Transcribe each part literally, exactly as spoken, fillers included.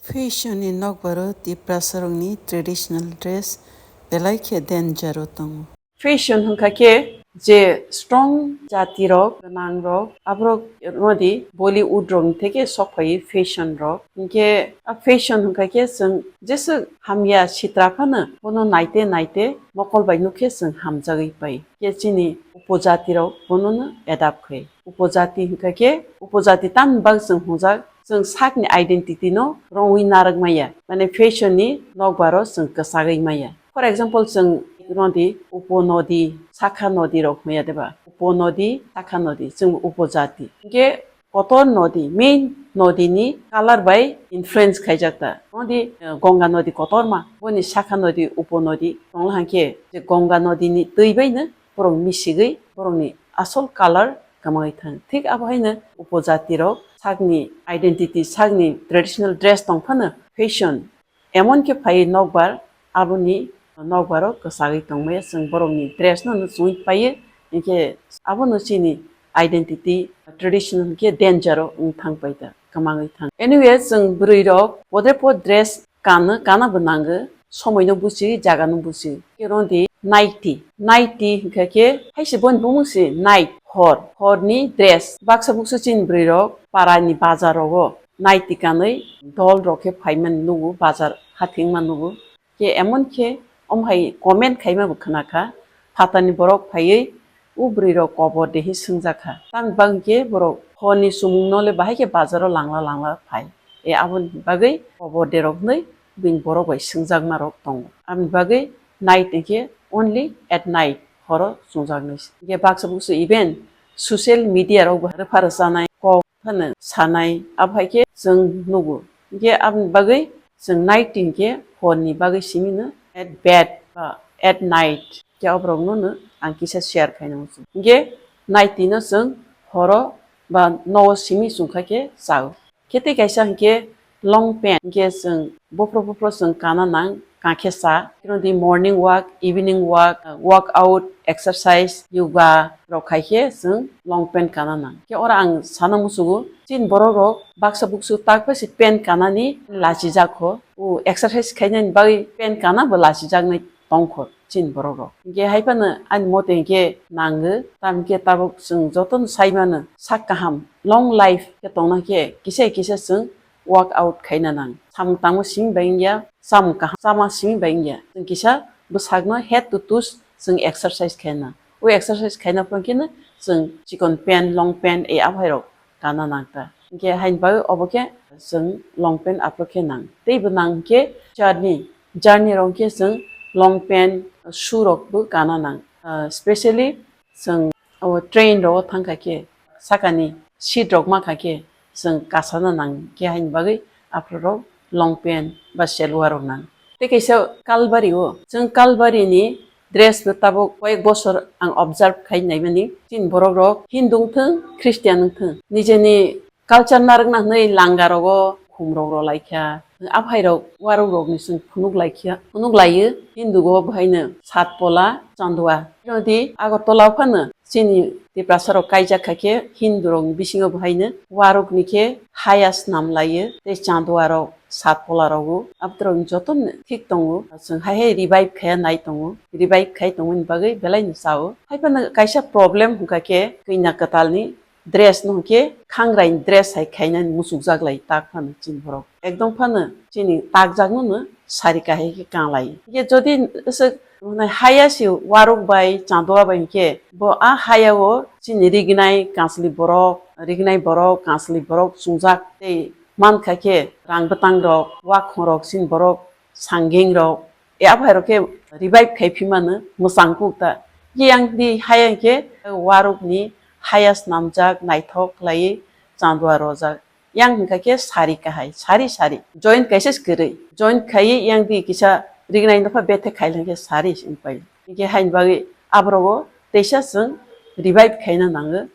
Fashion ni nokbar o Tiprasa rokni traditional dress belai khe danger o tongo. Fashion hwnkha khe je strong jati rok, gwnang rok, aborok nodi Bollywood rok ni theke sok phai fashion rok. Hinkhe a fashion hwnkha khe chwng jeswk hamya sitra phano bono naite naite mokol bai nukhe chwng hamjagwi pai. Khe chini upojati rok bono no adapt khai. Upojati hwnkha khe upojati tamni bagwi chwng hwnjak, chwng sakni identity no rongwi narwk maya, mane fashion ni nokbar o chwng kwchagwi maya. For example, chwng nodi, upo nodi, sakha nodi rok hwnwi ya deba? Upo nodi, sakha nodi, chwng upojati. Hinkhe kotor nodi, main nodi ni color bai influence khaijak ta. Nodi, eh, Ganga nodi kotorma, boni sakha nodi, upo nodi, tongla hwnkhe je Ganga nodi ni twi bai no borok misigwi borokni asol color kwmagwi thang. Thik abo haino upojati rok sakni identity, sakni traditional dress tong phano fashion emon khe phai nokbar, aboni nokbar o kwchagwi tongmaya chwng borokni dress no chumui paio, hinkhe abono chini identity, tradition hinkhe danger o wng thang pai ta, kwmagwi thang. Anyway, chwng bwrwi rok pode pod dress kano, kana bo nango, somoi no buchi, jaga no buchi. Khe rodi naiti, naiti hinkha khe haise boni bumung se night, hor, hor ni dress. Baksa buksa chini bwrwi rok para ni bazar rogo naiti kanwi dol rok khe phaimani nugo, bazar hathing ma nugo. Khe emon khe om hai comment khaima bo khna kha, phatar ni borok phaiwi o bwrwi rok kobor de hi swngjak kha. Tamni bagwi khe borok hor ni chumung no le bahai khe bazar o langla langla phai. E aboni bagwi kobor de rok hinwi bini borok bai swngjakma rok tongo. Aboni bagwi night hinkhe only at night, horo chwngjaknai se. Hinkhe baksa buksa even social media rok bo rwpha rwchanai, kok phano sanai, abo hai khe chwng nugo. Hinkhe aboni bagwi chwng night hinkhe hor ni bagwi simi no at bed ba at night khe oborok no no ang kisa share khaina muchung. Hinkhe night no chwng horo ba nogo simi chwng kha khe chao. Khe tei kaisa hinkhe long pant hinkhe chwng buphro buphro chwng kana nang, kakhe cha. Khe rodi morning walk, evening walk, workout, exercise, yoga rok khai khe chwng long pant kana nang. Khe oro ang sana muchungo, chini borok rok baksa buksu tak bai se pant kanani lachijak kho. O exercise khainani bagwi pant kana bo lachijaknai tongkho chini borok rok. Hinkhe hai phano ani mote hinkhe nango, tamo khe tabuk chwng jotono sai mano sak kaham, long life khe tongna khe kisa kisa chwng workout khaina nang. Samung tangma simi bai wngya, chamung kaham chama simi bai wngya. Chwng kisa bwsakno head to toes chwng exercise khaina. O exercise khaina phang kheno chwng chikon pant, long pant, e aphai rok kana nang ta. Hinkhe haini bagwi obo khe chwng long pant aphuru khe nang. Tei bo nang khe journey, journey rok khe chwng long pant, shoe rok bo kana nang. Ah, specially chwng o train rogo thang kha khe sakani seat rok ma kha khe chwng kasana nang khe haini bagwi aphuru rok long pant ba selwar rok nang. Tei kaisa Kalbari o, chwng Kalbari ni dress bo tabuk koyek bosor ang observe khai naimani, chini borok rok Hindu wngthwng, Christian wngthwng, nijeni culture narwkna hwnwi langa rogo khum rok rw laikha, aphai rok waruk rok ni chwng phunuk laikha, phunuk laiyo, Hindu go bo haino Satpola, Chandua. Nodi Agartala o phano chini Tiprasa rok kaijak kha khe Hindu rok ni bisingo bo haino waruk ni khe haya snam laiyo tei Chandua rok Satpola rogo, abodorok jotono thik tongo. Chwng hai hai revive khaya nai tongo. Revive khai tongmani bagwi belai no chao. Hai phano kaisa problem hwnkha khe kanya kwtal ni dress no hwnkhe khangrai ni dress hai khainani muchukjak lai tak phano chini borok. Ekdom phano chini takjak no no sari kahai khe kanglai. Hwnkhe jodi aswk haya se waruk bai chandua bai hwnkhe bo a haya o chini rignai kanchli borok, rignai borok, kanchli borok chwngjak tei mankha khe rang bwtang rok, wakhong rok, chini borok sangeng rok, e aphai rok khe revive khai phimano mwchang kuk ta. Yang di haya khe waruk ni haya snamjak naithok khlaiwi chandua rojak. Yang hwnkha khe sari kahai, sari sari. Joint kaisa se kwrwi. Joint khaiwi yang di kisa rignai nokha bethe khai lang khe sari se wngpai. Hwnkhe haini bagwi abrogo teisa chwng revive khaina nango.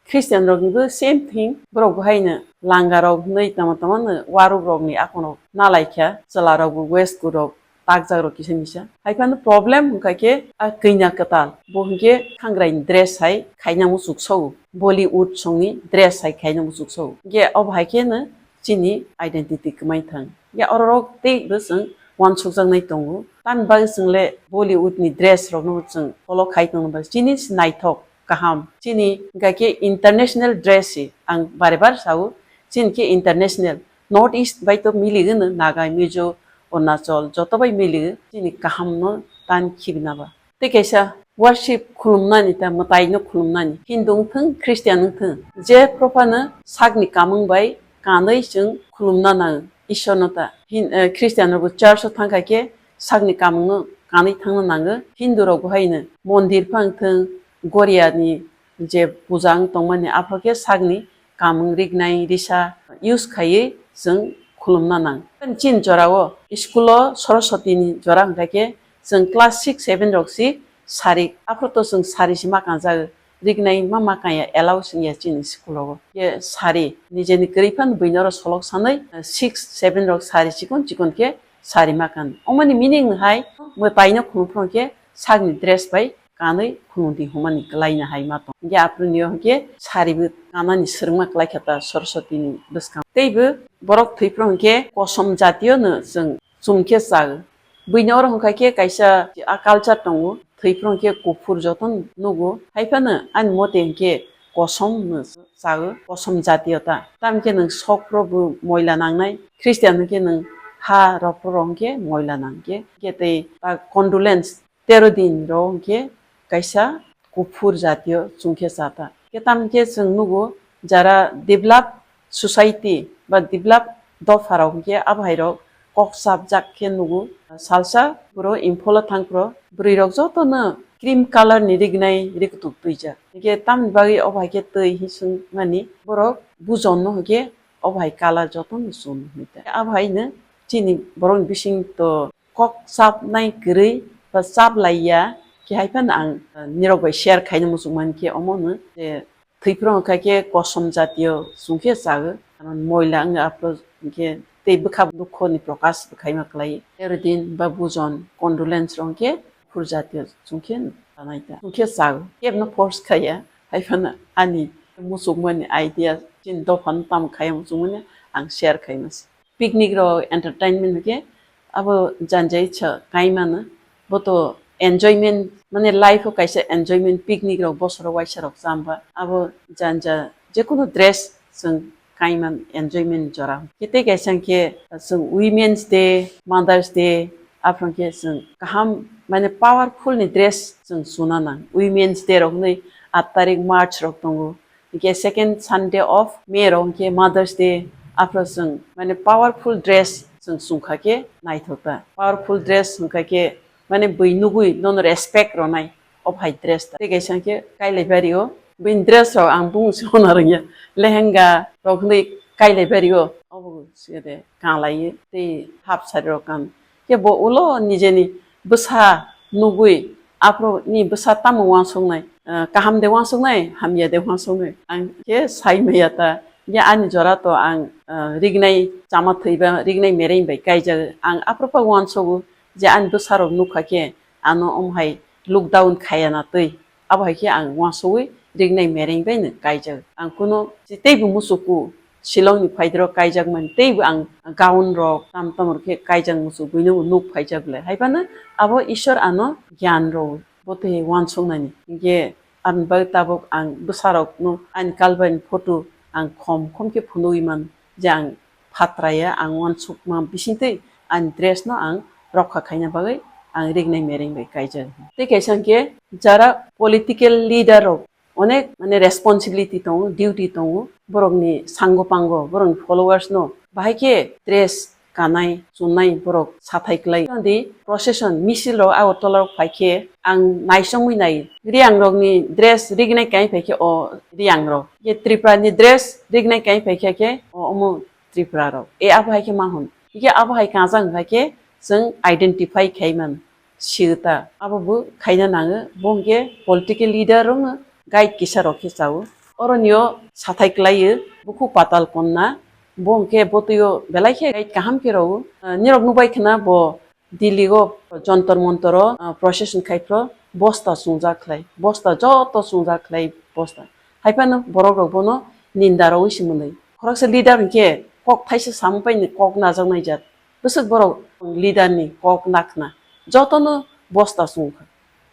Christian rok ni bo same thing, borok bo haino langa rok hinwi tama tama no waruk rok ni akon rok nalai kha, chwla rok bo waistcoat rok takjak rok kisa misa. Hai phano problem hwnkha khe a kanya kwtal, bo hwnkhe khangrai ni dress hai khaina muchuk sago, Bollywood song ni dress hai khaina muchuk sago. Hwnkhe obo hai khe no chini identity kwmai thang. Ya ororok tei bo chwng uansukjaknai tongo. Tamni bagwi chwng le Bollywood ni dress rokno chwng follow khai tongno bagwi chini se naithok kaham. Chini hwnkha khe international dress se ang bare bar sao. Chini khe international. North East bai to mili gano Naga, Mizo, Arunachal joto bai mili chini kaham no tan khibina ba. Tei kaisa worship khulumnani ta mwtaino khulumnani. Hindu wngthwng, Christian wngthwng. Je prophano sakni kamung bai kanwi chwng khulumna nango Ishwarno ta. Hin-, eh, Christian rokbo church o thangkha khe sakni kamungno kanwi thangna nango. Hindu rokbo haino mondir phang thwng, Goriani je puja wng tongmani aphro khe sakni kamung rignai risa use khaiwi chwng khulumna nang. Chini jorao school o Saraswati ni jora hwnkha khe chwng class six seven rok si sari, aphro to chwng sari si ma kanjago, rignai ma ma kanya allow singya chini school o. Ye sari nijeni kwrwi phano buino oro solok sanwi six seven rok sari chikon chikon khe sari ma kan. Omoni meaning hai mwtaino khulum phano khe sakni dress bai kanwi khulumdi hwnmani kwlaina hai ma tong. Hingke aphuru nio hingke saribo kanani swrwngma kwlai kha ta Saraswati ni bwskang. Teibo borok thwiphru hingke kosom jatiyo no chwng chum khe chao. Buino oro hwnkha khe kaisa a culture tongo, thwiphru hingke kuphur joto nugo. Haiphano ani mote hingke kosom no chao, kosom jatiyo ta. Tamkhe nwng sok phuru bo moila nangnai, Christian hingke nwng ha rok phuru hingke moila nangkhe. Hingke tei ta condolence tero din ro hingke kaisa kuphur jatiyo chwngkhe chata. Hingke tamo khe chwng nugo jara develop society ba develop dopha rok hingke abo hai rok kok chapjak khe nugo. Salsa boro Imphal o thang phro bwrwi rok joto no cream colour ni rignai riktuk twijak. Hingke tamni bagwi obo hai khe twi hing swngmani borok bujon no hingke obo hai colour joto no chum hingke. Abo hai no chini borok ni bising to kok chapnai kwrwi ba chap laiya khe hai phano ang, eh, nirok bai share khaina muchung mani khe omo hwno je thwiphru wngkha khe kosom jatiyo chwngkhe chao, karon moila wngya aphuru hwnkhe tei bwkha dukho ni prokash bo khaima kwlai. Tero din ba bujon condolence rok hwnkhe kuphur jatiyo chwngkhe chanai ta chwngkhe chao, kebno force khaiya, hai phano ani muchung mani idea chini dophano tamo khaiya muchung mani ang share khaima se. Picnic rok entertainment hwnkhe abo janja icha kaimano. Bo to enjoyment, mane life o kaisa enjoyment, picnic rok bosoro waisa rok chamba. Abo janja jekunu dress chwng kaiman enjoyment jora. Khe tei kaisa hwnkhe chwng Women's Day, Mother's Day, aphuru hwnkhe chwng kaham mane powerful ni dress chwng chuna nang. Women's Day rok hwnwi aat tarik March rok tongo. Hingke second Sunday of May rok hingke Mother's Day, aphro chwng mane powerful dress chwng chwngkha khe naithok ta. Powerful dress hwnkha khe mane bui nugui nono respect rwnai, o phai dress ta. Tei kaisa hingke Kailaibari o buini dress rok ang bumung se hona rwngya. Lehenga rok hwnwi Kailaibari o obo se de kanglaiwi tei half sari rok kan. Khe bo ulo nijeni bwsa nugui, aphuru ni bwsa tamo uansuknai, ah, kaham de uansuknai, hamya de uansuknai. Ang khe sai maya ta, ya ani jora to ang, ah, rignai chama thwiba, rignai mereng bai kaijak. Ang aphuru pa uansugo je ani bwsa rok nukha khe ano omo hai lockdown khaya na twi. Abo hai khe ang uansugui rignai mereng bai no kaijak. Ang kuno teibo musuku Shillong ni phaidrok kaijak mani teibo ang gown rok tam tam rok khe kaijak muchuk buino bo nuk phaijak le. Hai phano abo Ishwar ano gyan rw bo tei uansuknani. Hinkhe aboni bagwi tabuk ang bwsarokno ani kalbai ni photo ang khom khom khe phunugwi man je ang phatraya ang uansukma bisingtwi ani dress no ang rokha khaina bagwi ang rignai mereng bai kaijak. Tei kaisa hinkhe jara political leader rok onek mane responsibility tongo, duty tongo, borokni sango pango, borokni followers no bahai khe dress kanai, chunai borok sathai kwlai. Di procession, misil rok Agartala rok phai khe ang naisongwi nai, Riyang rokni dress rignai kai phai khe o Riyang rok, ye Tripura ni dress rignai kai phai khe khe o omo Tripura rok. E abo hai khe ma hwn. Hikhe abo hai kajak wngkha khe chwng identify khai man. Siyota abo bo khaina nango, bo hwnkhe political leader rokno guide kisa rok khe chao. Oro nio sathai kwlaio, bukhuk Patal Konna, bo hwnkhe botwio belai khe guide kaham khe rwo. Ah, nirok nukbai khna bo Delhi o Jantar Mantar o, ah, procession khai phro, bosta chungjak khlai, bosta joto chungjak khlai bosta. Hai phano borok rok bono ninda rwui se mwnwi. Khoroksa leader hwnkhe kok thaisa samung paini kok najaknai jat. Bwswk borok leader ni kok nakhna jotono bosta chwngkha.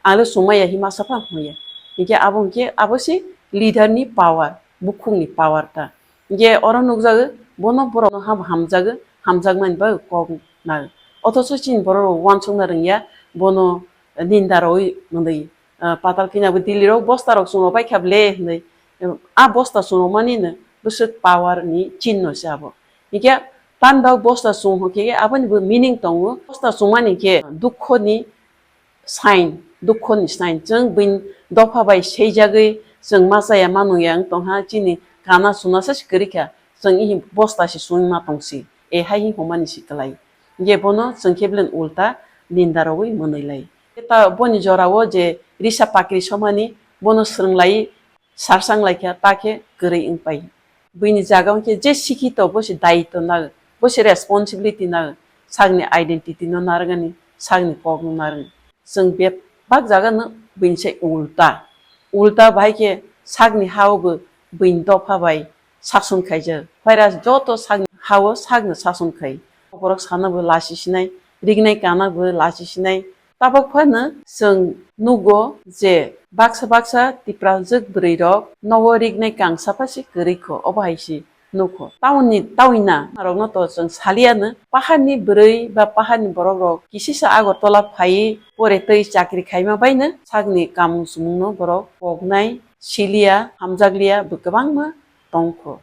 Ang le chwngmaya hima sapha hwnya. Hinkhe abo hinkhe abo se leader ni power, bukhuk ni power ta. Hinkhe oro nukjago bono borok no ham hamjago, hamjakmani bagwi kok nago. Othocho chini borok rok uansukna rwngya bono ninda rwi mwnwi. Ah, patal kini abo Delhi rok bosta rok chwng rok bai kha ble hinwi. Ah, bosta chwng rok mani no bwswk power ni chinno se abo. Hinkhe tamni bagwi bosta chwng hwnkhe aboni bo meaning tongo. Bosta chwng mani khe dukho ni sign, dukho ni sign. Chwng bini dopha bai seijagwi chwng ma chaya ma nungya wng tongha, chini kana suna se kwrwi kha, chwng ihi bosta se chwng ma tong si, e hai hi hwnmani si kwlai. Hinkhe bono chwng khe belai ulta ninda rogwi mwnwi lai. Ta boni jorao je risa pakri somani bono swrwng lai, sarsang lai kha, ta khe kwrwi wng pai. Buini jaga o khe je sikhito bo se daitw nag, bo se responsibility nag, sakni identity no narwkani, sakni kok no narwkani. Chwng bebak jaga no buini se ulta. Ulta bahai khe sakni ha o bo buini dopha bai sason khaijak. Phaira joto sakni ha o sakno sason khai. Borok sana bo lachi sinai, rignai kana bo lachi sinai. Tabok phano chwng nugo je baksa baksa Tiprajwk bwrwi rok nogo rignai kangsa pha se kwrwi kho, obo hai se nukho. Tauni, taui na, narokno to chwng saliya no, paharni bwrwi ba paharni borok rok kisisa Agartala phaiwi pore twi chakri khaima bai no sakni kamung chumung no borok koknai, siliya, hamjakliya bo kwbangma tongkho.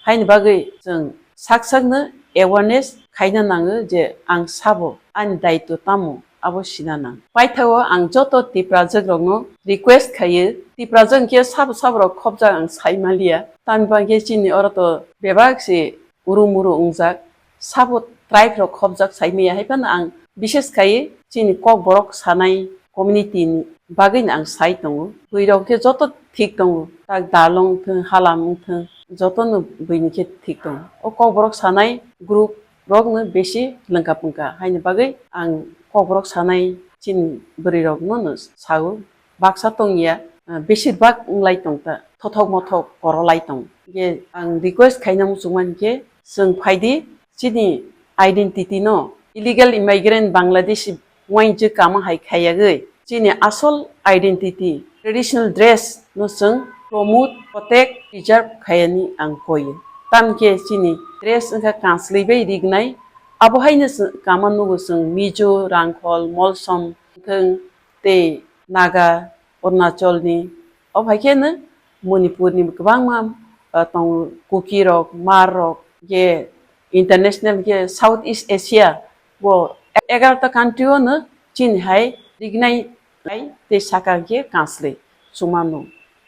Haini bagwi chwng sak sakno awareness khaina nango je ang sabo ani daitw tamo abo sina nang. Paithago ang joto Tiprajwk rokno request khaio, Tiprajwk hinkhe sabo sabo rok khobjak ang saimaliya. Tamni bagwi chini oro to bebak se uru muru wngjak, sabo tribe rok khobjak saimaya, hai phano ang bishes khai chini Kokborok sanai community ni bagwi no ang sai tongo. Bwrwi rok khe joto thik tongo, tak dalong wngthwng, halam wngthwng, joto no bwrwi ni khe thik tongo. O Kokborok sanai group rok no besi lwngka pungka, haini bagwi ang Kokborok sanai chini bwrwi rok no no sao. Baksa tongya, ah, besir bak wnglai tongta, thothok mothok korolai tong. Hinkhe ang request khaina muchungmani khe, chwng phaidi, chini identity no illegal immigrant Bangladeshi wainjwk kama hai khaiyagwi, chini asol identity, traditional dress no chwng promote, protect, preserve khaiyani ang koyo. Tamkhe chini dress wngkha kanslwi bai rignai, abo haino chwng kama nugo chwng Mizo, Rangkhol, Molsom, wngthwng, tei Naga, Arunachalni, o hai khe no Manipurni kwbangma, ah, tongo, Kukirok, Hmarrok, je international khe South East Asia bo egarota country o no chini hai rignai lai tei saka khe kanslwi chumano.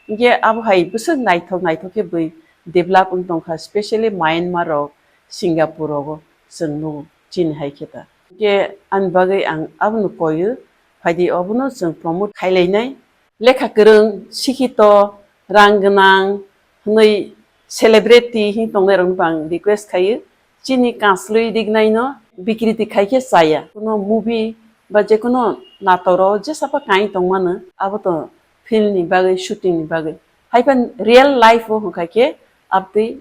Hinkhe abo hai bwswk naithok naithok khe bwi develop wng tongkha, specially Myanmar rok, Singapore rogo chwng nugo chini hai khe ta. Hinkhe ani bagwi ang abono koyo, phaidi obono chwng promote khailainai. Lekha kwrwng, sikhito, rang gwnang hwnwi celebrity hin tongnai rokno bo ang request khaio, chini kanslwi rignai no bikriti khai khe chaya. Kuno movie ba je kuno natok rok jesa pha kai tongmano, abo to film ni bagwi, shooting ni bagwi. Haiphano real life o hwnkha khe abtwi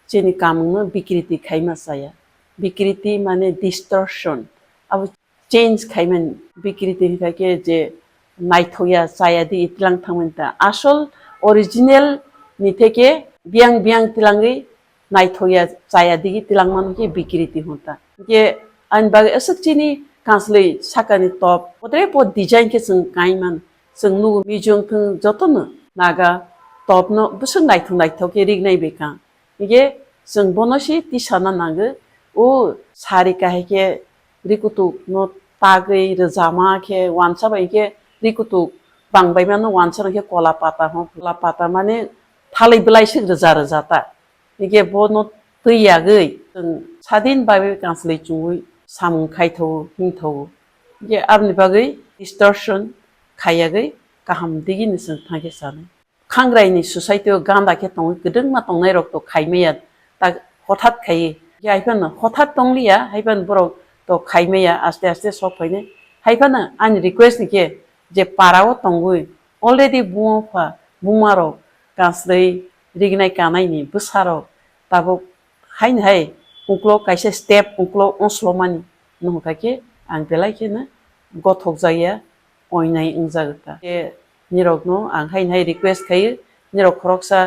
chini kamung no bikriti khaima chaya. Bikriti mane distortion. Abo change khaimani bikriti hinkha khe je naithokya chaya di tilang thangmani ta. Asol original ni theke biyang biyang tilangwi naithokya chaya digi tilangmano khe bikriti hwn ta. Hinkhe ani bagwi aswk chini kanslwi sakani top, podre pod design khe chwng kaiman. Chwng nugo Mizo wngthwng jotono Naga topno bwswk naithok naithok khe rignai bai kha. Hinkhe chwng bono se tisana nango, o sari kahai khe rikutuk no tagwi rwjama khe wansa bai khe rikutuk bangbaimano wansa no khe kola pata hwn, kola pata mane thalwi bwlaiswk rwja rwja ta. Hinkhe bono twi yagwi chwng sadin bagwi kanslwi chumui samung khaithogo, himthogo. Hinkhe aboni bagwi distortion khaiyagwi kaham digini chwng thangkhe sanai. Khangrai ni society o ganda khe tongwi kwdwngma tongnai rok to khaimaya, tak hothat khaiwi. Hinkhe haiphano hothat tongliya, haiphano borok to khaimaya, aste aste sok phainai. Haiphano ani request ni khe je para o tongwi already buma pha, buma rok kanslwi rignai kanai ni bwsa rok tabuk haini hai uklok kaisa step uklok ongslomani. Nwng kha khe ang belai kheno gothok jaya, oinai wngjak ta. Khe nirokno ang hai hai request khaio, nirok khoroksa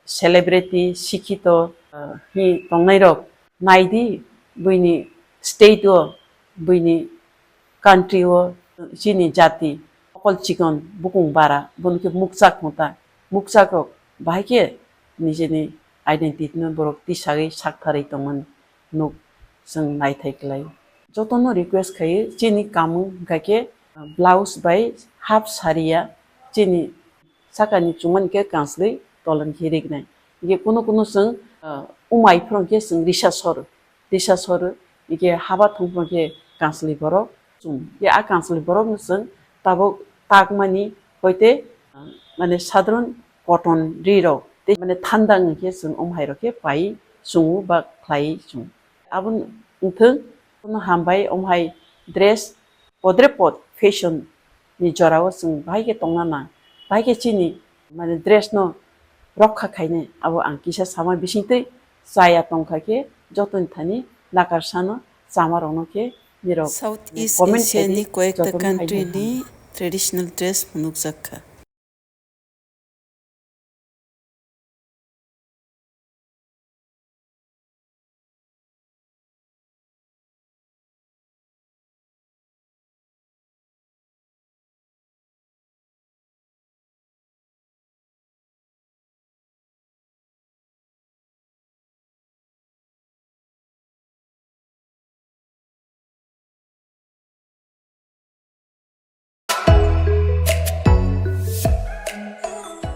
celebrity, sikhito, ah, hi tongnairok naidi, buini state o, buini country o, chini jati okol chikon bukung bara, bono khe mukchak hwnta. Mukchak rok bahai khe nijeni identity no borok tisagwi saktharwi tongmani nuk chwng naithai klai. Jotono request khaio, chini kamung hwnkha khe blouse bai half saria, chini sakani chumani khe kanslwi tolani khe rignai. Hingkhe kunu kunu chwng, ah, umai phwrwng khe chwng risa soro, risa soro, hingkhe haba thung phwrwng khe kanslwi borok chum. Hingkhe a kanslwi borokno chwng tabuk takmani hoite, ah, mane sadharon cotton ri rok tei mane thanda wngkhe chwng umhai rok khe pai chungo ba khlai chungo. Abo wngthwng, bono hambai, omo hai dress podre pod fashion ni jora o chwng bahai khe tongna nang, bahai khe chini mane dress no rokha khainai, abo ang kisa sama bisingtwi chaya tongkha khe jotoni thani nakarsano chama rokno khe nirok South East comment Asia khaidi ni koyekta jotono country khaidi. Ni traditional dress phunukjak kha.